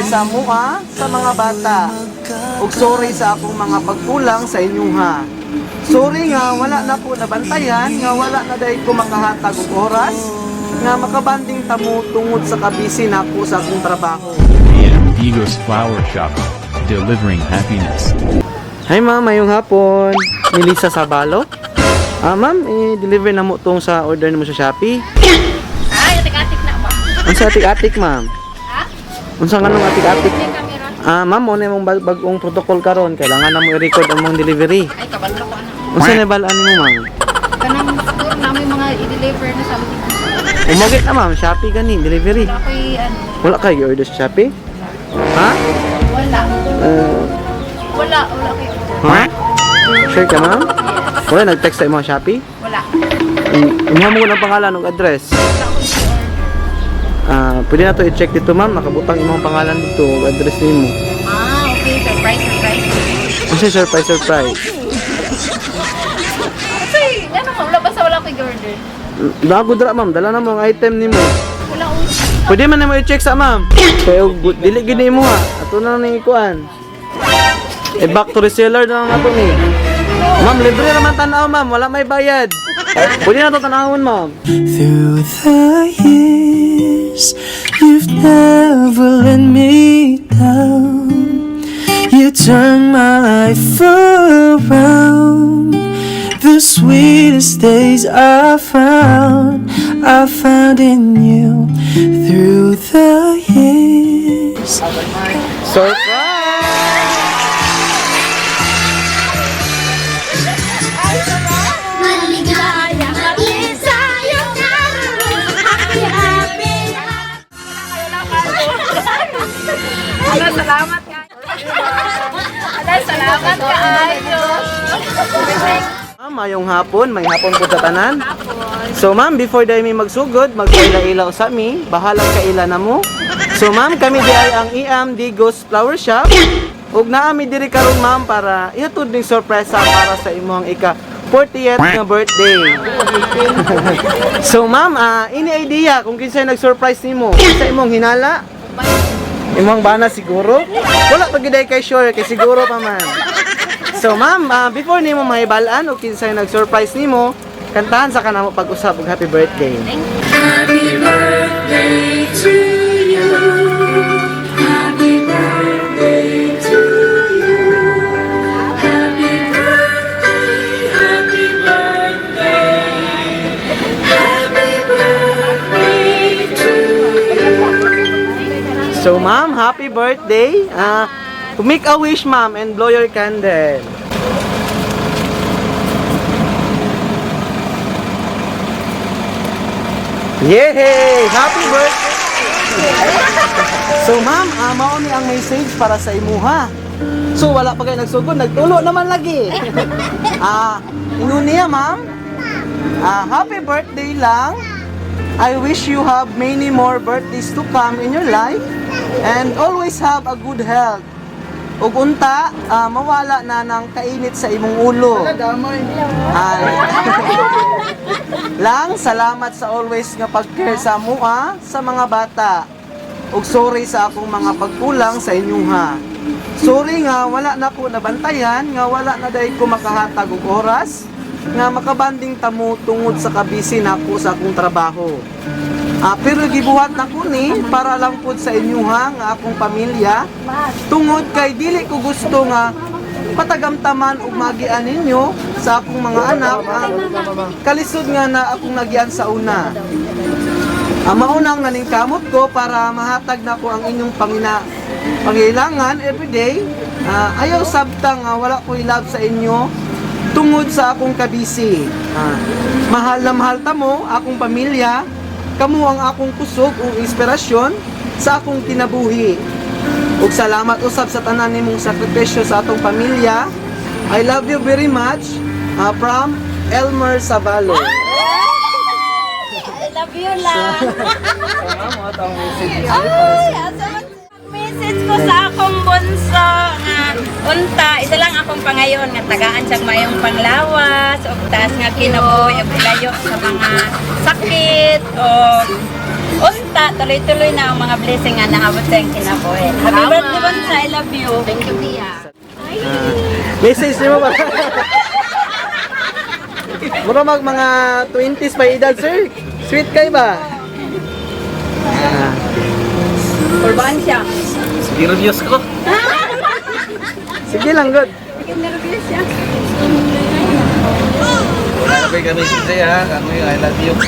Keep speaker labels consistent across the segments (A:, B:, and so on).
A: pag-care sa mua sa mga bata. Ug sorry sa akong mga pagkulang sa inyuha. Sorry nga wala na ko nabantayan, nga wala na dahil ko makahatag og oras nga makabanding tamo tungod sa kabisi nako sa akong trabaho.
B: AM Digos Flower Shop, delivering happiness.
A: Hi ma'am, mayong hapon. Melissa Sabalo. Ah ma'am, i-deliver na mo tong sa order nimo sa Shopee.
C: Ay, atik-atik na ba?
A: Unsa atik-atik, ma'am?
C: Ha?
A: Unsa nga nung atik-atik?
C: May camera.
A: Ah, ma'am, mo na imong bagong protocol karon. Kailangan na mo i-record ang mong delivery.
C: Ay, kabalo ko ano.
A: Unsa na balaan nimo, ma'am?
C: Kanang siguro na may mga i-deliver na sa amin.
A: Umagit na ma'am, Shopee gani, delivery.
C: Wala ko'y ano.
A: Wala kay order sa Shopee? Ha?
C: Wala. Wala, wala ko'y order.
A: Ha? Sure ka, ma'am? Wala nag-text sa imong Shopee?
C: Wala.
A: Imuha mo ko ng pangalan ug address.
C: Wala ko'y order.
A: Ah, pwede na to i-check dito, ma'am. Nakabutang imong pangalan dito ug address nimo.
C: Ah, okay. Surprise, surprise.
A: Unsa surprise surprise?
C: Kasi, ano ma'am, wala basta wala ko'y order.
A: Lago dra, ma'am. Dala na mo ang item nimo.
C: Wala ko.
A: Pwede man nimo i-check sa ma'am. Kay og dili gid nimo ha. Ato na lang ning ikuan. Eh back to reseller na lang ato ni. Ma'am, libre naman tanaw, ma'am. Wala may bayad. Pwede na to tanawon, ma'am.
D: Through the years, you've never let me down. You turned my life around. The sweetest days I found in you. Through the years.
A: Surprise!
E: Maligayang hatid sa'yo karon. Happy, happy.
C: Ala, salamat ka. Ala, salamat ka. Ayo.
A: Ma'am, mayong hapon, may hapon po sa tanan. So ma'am, before dahil mi magsugod, magkaila-ilaw sa mi, bahalang kaila na mo. So ma'am, kami di ay ang IAM Digos Flower Shop. Ug naa mi diri karon ma'am para ihatod ning sorpresa para sa imong ika 40th nga birthday. So ma'am, ini idea kung kinsay nag-surprise nimo, sa imong hinala? Imong bana siguro? Wala pa gid ay kay sure kay siguro pa man. So ma'am, before nimo mahibal-an o kinsay nag-surprise nimo, kantahan sa kanamo pag-usab og happy birthday.
D: Happy birthday to you. Happy birthday to you. Happy birthday, happy birthday. Happy birthday to you.
A: So ma'am, happy birthday. Make a wish ma'am and blow your candle. Yay! Happy birthday! So ma'am, mao ni ang message para sa imuha. So wala pa kayo nagsugod, nagtulo naman lagi. Ingon niya ma'am. Happy birthday lang. I wish you have many more birthdays to come in your life and always have a good health. Ug unta, mawala na ng kainit sa imong ulo. Ay. Lang, salamat sa always nga pag-care sa mua sa mga bata. Ug sorry sa akong mga pagkulang sa inyuha. Sorry nga wala na ko nabantayan, nga wala na dahil ko makahatag og oras nga makabanding tamo tungod sa kabisi nako sa akong trabaho. Pero gibuhat na ko ni para lang pud sa inyuha nga akong pamilya tungod kay dili ko gusto nga patagamtaman ug magian ninyo sa akong mga anak ang kalisod nga na akong nagian sa una. Ang maunang naningkamot ko para mahatag na ko ang inyong pangailangan everyday. Ayaw sabta nga wala ko'y love sa inyo tungod sa akong kabisi. Mahal na mahal ta mo, akong pamilya, kamo ang akong kusog ug inspirasyon sa akong kinabuhi. Ug salamat usab sa tanan nimong sakripisyo sa atong pamilya. I love you very much. From Elmer Sabalo.
C: I love you lang. Ay, asa man message ko sa akong bunso nga unta isa lang akong pangayon nga tagaan siyang mayong panglawas ug taas nga kinabuhi ug ilayo sa mga sakit o Unta, tuloy-tuloy na ang mga blessing nga naabot sa iyong kinabuhi. Happy birthday, Bunso. I love you.
E: Thank you, Tia.
A: Message nimo ba? Mura mag mga 20s pa edad, sir. Sweet kay ba? Ah,
C: Kurban siya.
F: Nervyos ko.
A: Sige lang, good.
C: Nervous siya.
F: Wala na kayo kami si ha. Kami, I love you.
C: I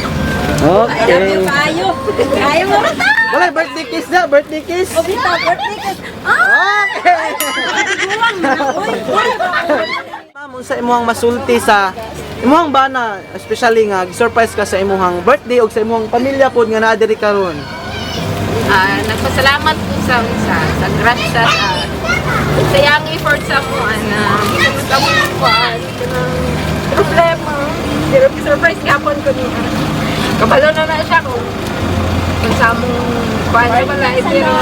C: love
A: Okay.
C: you, kaayo. Kaayo mo.
A: Wala, birthday kiss na, birthday kiss.
C: Obita, birthday kiss. Ah!
A: Okay.
C: Guwang na. Uy, uy.
A: Ma'am, unsa imong masulti sa imong bana, especially nga surprise ka sa imong birthday ug sa imong pamilya pod nga naa diri karon?
E: Ah, nagpasalamat ko sa grasya sa iyang effort sa mo ana sa mo kuan kanang problema, pero surprise gapon ko niya. Kabalo na na siya kung sa among kuan sa balay, pero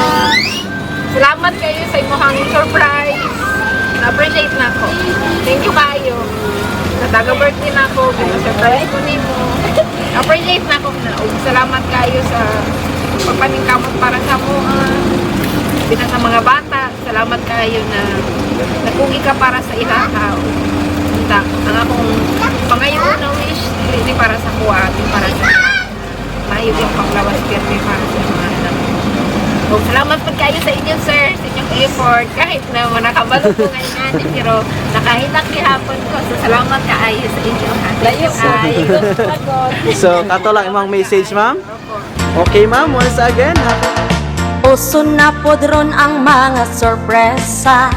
E: salamat kayo sa imong surprise. Na-appreciate na ako. Thank you kayo. Nataga birthday na ako, surprise ko nimo. Appreciate na ako na. Ug salamat kayo sa pagpaningkamot para sa mo. Bilang sa mga bata, salamat kayo na nagkugi ka para sa ilaha. Unta, ang akong pangayon na wish, dili para sa kuha, di para sa maayo yung panglawas pirmi para sa mga anak. Ug salamat pud kayo sa inyo, sir, sa inyong effort. Kahit na nakabalo ko ngayon ani, pero nakahinak gihapon ko. So salamat kaayo sa inyo, ha.
C: Layo
E: Thank you,
C: kaayo.
A: So, kato lang imong message, ma'am. Okay, ma'am, once again, happy
G: Uso na pod ron ang mga sorpresa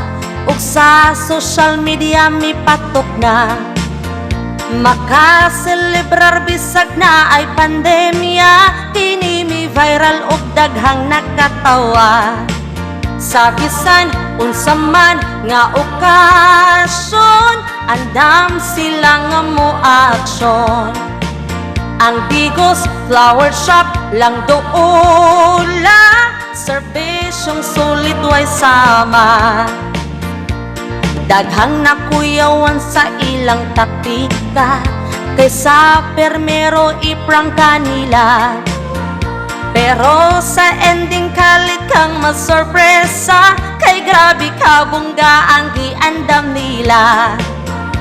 G: ug sa social media mipatok na. Makaselebrar bisag na ay pandemya, kini mi viral ug daghang nakatawa. Sa bisan unsa man nga okasyon, andam sila nga mo aksyon. Ang Digos Flower Shop lang doula, serbisyong sulit way sama. Daghang nakuyawan sa ilang taktika, kaysa permero iprangka nila. Pero sa ending kalit kang masorpresa, kay grabe kabongga ang giandam nila.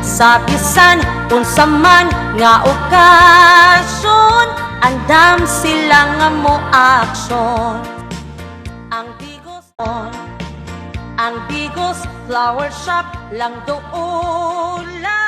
G: Sa bisan unsa man nga okasyon, andam sila nga mo aksyon. Ang Digos Ang Digos Flower Shop lang doula.